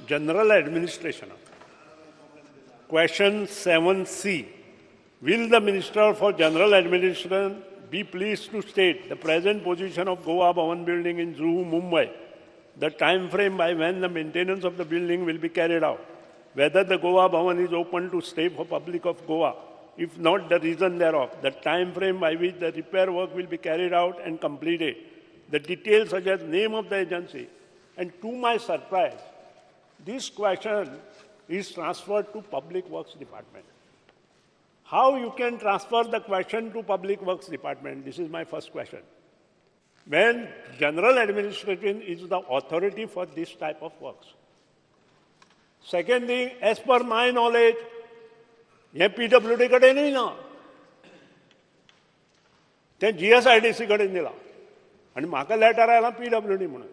General Administration. Question 7C. Will the Minister for General Administration be pleased to state the present position of Goa Bhavan building in Juhu, Mumbai, the time frame by when the maintenance of the building will be carried out, whether the Goa Bhavan is open to stay for public of Goa, if not, the reason thereof, the time frame by which the repair work will be carried out and completed, the details such as name of the agency? And to my surprise, this question is transferred to Public Works Department. How you can transfer the question to Public Works Department? This is my first question. When General Administration is the authority for this type of works. Second thing, as per my knowledge, हें PWD कडेनूय ना, तें GSIDC कडेन दिलां आनी म्हाका letter आयलां PWD म्हणून.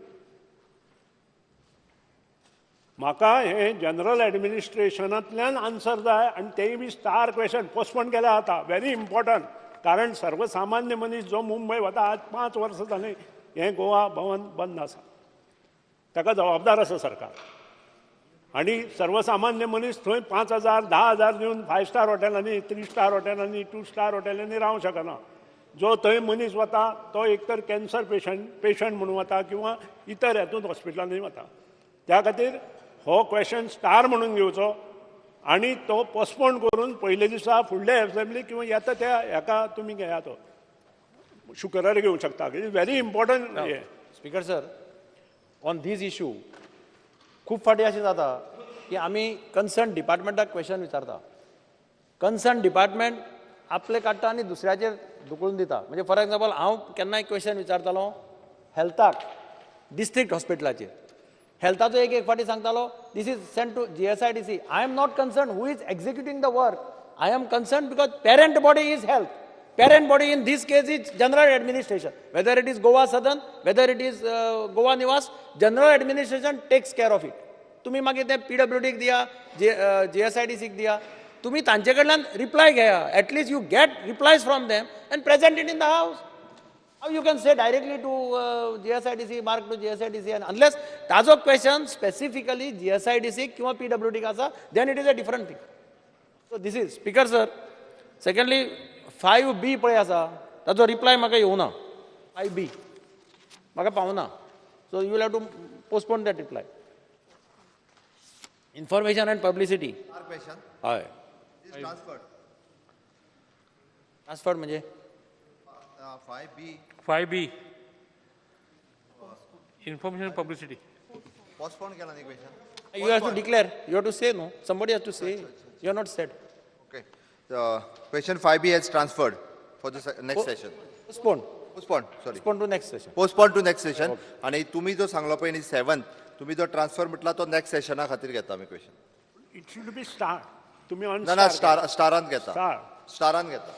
म्हाका हें जनरल एडमिनिस्ट्रेशनांतल्यान आन्सर जाय आनी तेंय बी स्टार क्वेश्चन पोस्टपोन केल्या आतां. व्हेरी इम्पॉर्टंट, कारण सर्वसामान्य मनीस जो मुंबय वता, आज 5 वर्सां जालीं हें गोवा भवन बंद आसा, ताका जबाबदार आसा सरकार. आनी सर्वसामान्य मनीस थंय 5,000, 10,000 दिवन फायव स्टार हॉटेलांनी, थ्री स्टार हॉटेलांनी, टू स्टार हॉटेलांनी रावंक शकना. जो थंय मनीस वता तो एक तर कॅन्सर पेशंट म्हणून वता किंवा इतर हातूंत हॉस्पिटलांनी वता. त्या खातीर हो क्वेश्चन स्टार म्हणून घेवचो आनी तो पोस्टपोन करून पयले दिसा फुडल्या एसेंब्ली किंवा येता त्या हेका तुमी घेया. तो शुक्रार घेवंक शकता. It is very important हें. Speaker sir, on this issue खूब फावटी अशें जाता की आमी कन्सर्न डिपार्टमेंटाक क्वेश्चन विचारता, कन्सर्न डिपार्टमेंट आपले काडटा आनी दुसऱ्याचेर धुकळून दिता. म्हणजे फॉर एग्जाम्पल, हांव केन्नाय क्वेश्चन विचारतालो हेल्थाक, डिस्ट्रिक्ट हॉस्पिटलाचेर. हेल्थाचो एक एक फावटी सांगतालो, "This is sent to GSIDC." I am not concerned who is executing the work. I am concerned because parent body is health. Parent body in this case is General Administration. Whether it is Goa Sadan, whether it is Goa Nivas, General Administration takes care of it. तुम्ही मागीर ते पीडब्ल्यूडीक दिया, जीएसआयडीसीक दिया, तुम्ही तांचे कडल्यान reply घेया. At least you get replies from them and present it in the house. How you can say directly to GSIDC, mark to GSIDC? And unless ताजो क्वेश्चन स्पेसिफिकली जीएसआयडीसी किंवा पीडब्ल्यूडीक आसा, then it is a different thing. So this is, Speaker sir. Secondly, 5B पळय आसा, ताजो reply म्हाका येवना. 5B म्हाका पावना, so you will have to postpone that reply. Information and Publicity. Our question हय. Is transferred. ट्रान्सफर म्हणजे? 5B. 5B. Information Publicity. Postpone केला न्ही question. You have to declare, you have to say, no? Somebody has to say. You are not said. Okay. The question 5B has transferred for the next session. Postpone. Postpone, sorry. Postpone to next session. Postpone to next session. आणि तुम्ही जो सांगलो पळय न्ही seven, तुम्ही जो transfer म्हटला तो नेक्स्ट सेशना खातीर घेता आमी question. It should be star. तुमी ऑन ना ना, स्टार, स्टारान घेता. स्टार. स्टारान घेता.